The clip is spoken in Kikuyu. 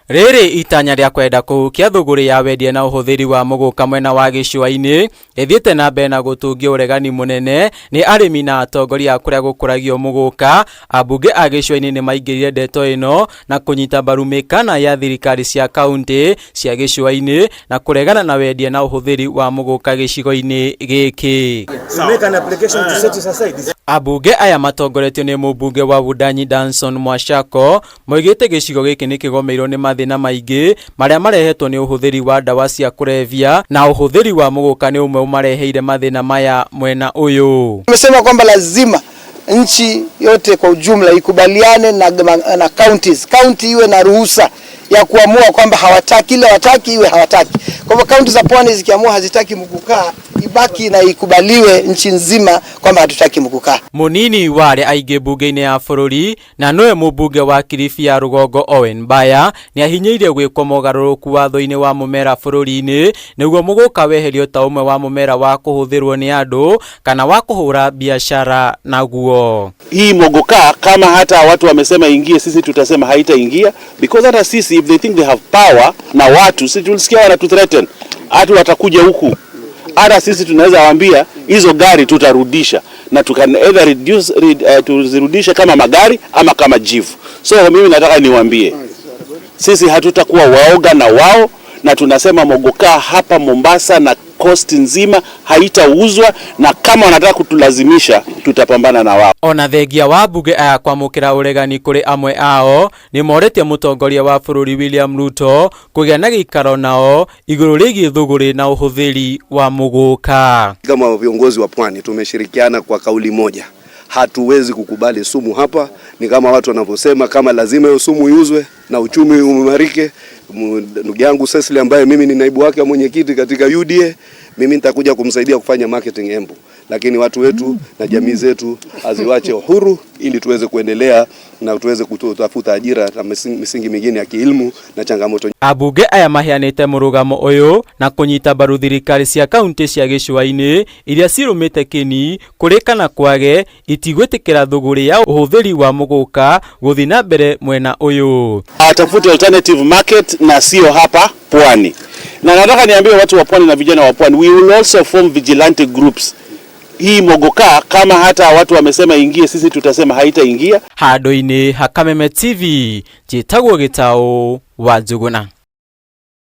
Rĩrĩ itanya rĩa kwenda kũhukia thũgũrĩ ya wendia na ũhũthĩri wa mũgũka mwena wa gĩcũa-inĩ rĩthiĩte na mbere na gũtũngio ũregani mũnene nĩ arĩmi na atongoria a kũrĩa gũkũragio mũgũka. Ambunge a gĩcũa-inĩ nĩ maingĩrire ndeto ĩno na kũnyita mbaru mĩkana ya thirikari cia kaunti cia gĩcũa-inĩ na kũregana na wendia na ũhũthĩri wa mũgũka gĩcigo-inĩ gĩkĩ. Ambunge aya matongoretio nĩ mũmbunge wa Wundanyi Danson Mwashako Moigĩte gĩcigo gĩkĩ nĩ kĩgomeirwo nĩ mathĩna maingĩ marĩa marehetwo nĩ ũhũthĩri wa ndawa cia kũrebia na ũhũthĩri wa mũgũka nĩ ũmwe ũmareheire mathĩna maya mwena ũyũ. Tumesema kwamba lazima nchi yote kwa ujumla ikubaliane na, na counties. County iwe na ruhusa ya kuamua kwamba hawataki ile hawataki iwe hawataki. Kwa hivyo kaunti za pwani zikiamua hazitaki muguka ibaki na ikubaliwe nchi nzima kwamba hatutaki muguka. Mũnini wa arĩa aingĩ mbunge-inĩ ya bũrũri na nowe mũmbunge wa Kilifi ya rũgongo Owen Baya nĩahinyĩirie gwĩkwo mogarũrũku watho-inĩ wa mũmera bũrũri-inĩ nĩguo mũgũka weherio ta ũmwe wa mũmera wa kũhũthĩrwo nĩ andũ kana wa kũhũra biashara naguo. Hii mogoka kama hata watu wamesema ingie, sisi tutasema haitaingia because hata sisi if they think they have power na watu sisi tulisikia wanatu threaten hata watakuja huku, hata sisi tunaweza waambia hizo gari tutarudisha na tukan either reduce, tuzirudishe kama magari ama kama jivu. So mimi nataka niwaambie sisi hatutakuwa waoga na wao, na tunasema mogoka hapa Mombasa na coast nzima haitauzwa, na kama wanataka kutulazimisha tutapambana na wao. Ona thengia wa mbunge aya kwamũkĩra ũregani kũrĩ amwe ao nĩ morĩtie mũtongoria wa bũrũri William Ruto kũgĩa na gĩikaro nao igũrũ rĩgiĩ thũgũrĩ na ũhũthĩri wa mũgũka. Kama viongozi wa pwani tumeshirikiana kwa kauli moja, hatuwezi kukubali sumu hapa. Ni kama watu wanavyosema, kama lazima hiyo sumu iuzwe na uchumi uimarike. Ndugu yangu Cecily ambaye mimi ni naibu wake wa mwenyekiti katika UDA, mimi nitakuja kumsaidia kufanya marketing Embu, lakini watu wetu na jamii zetu aziwache uhuru ili tuweze kuendelea na tuweze kutafuta ajira na misingi mingine ya kielimu na changamoto. Ambunge aya maheanĩte mũrũgamo ũyũ na kũnyita mbaru thirikari cia kaunti cia gĩcũa-inĩ iria cirũmĩte kĩni kũrĩ kana kwage itigwĩtĩkĩra thũgũrĩ ya ũhũthĩri wa mũgũka gũthiĩ na mbere mwena ũyũ. Atafute alternative market na sio hapa pwani. Na nataka niambie watu wa pwani na vijana wa pwani, we will also form vigilante groups. Hii mogoka kama hata watu wamesema ingie, sisi tutasema haitaingia. Handũ-inĩ ha Kameme TV njĩtagwo Gĩtaũ wa Njũgũna.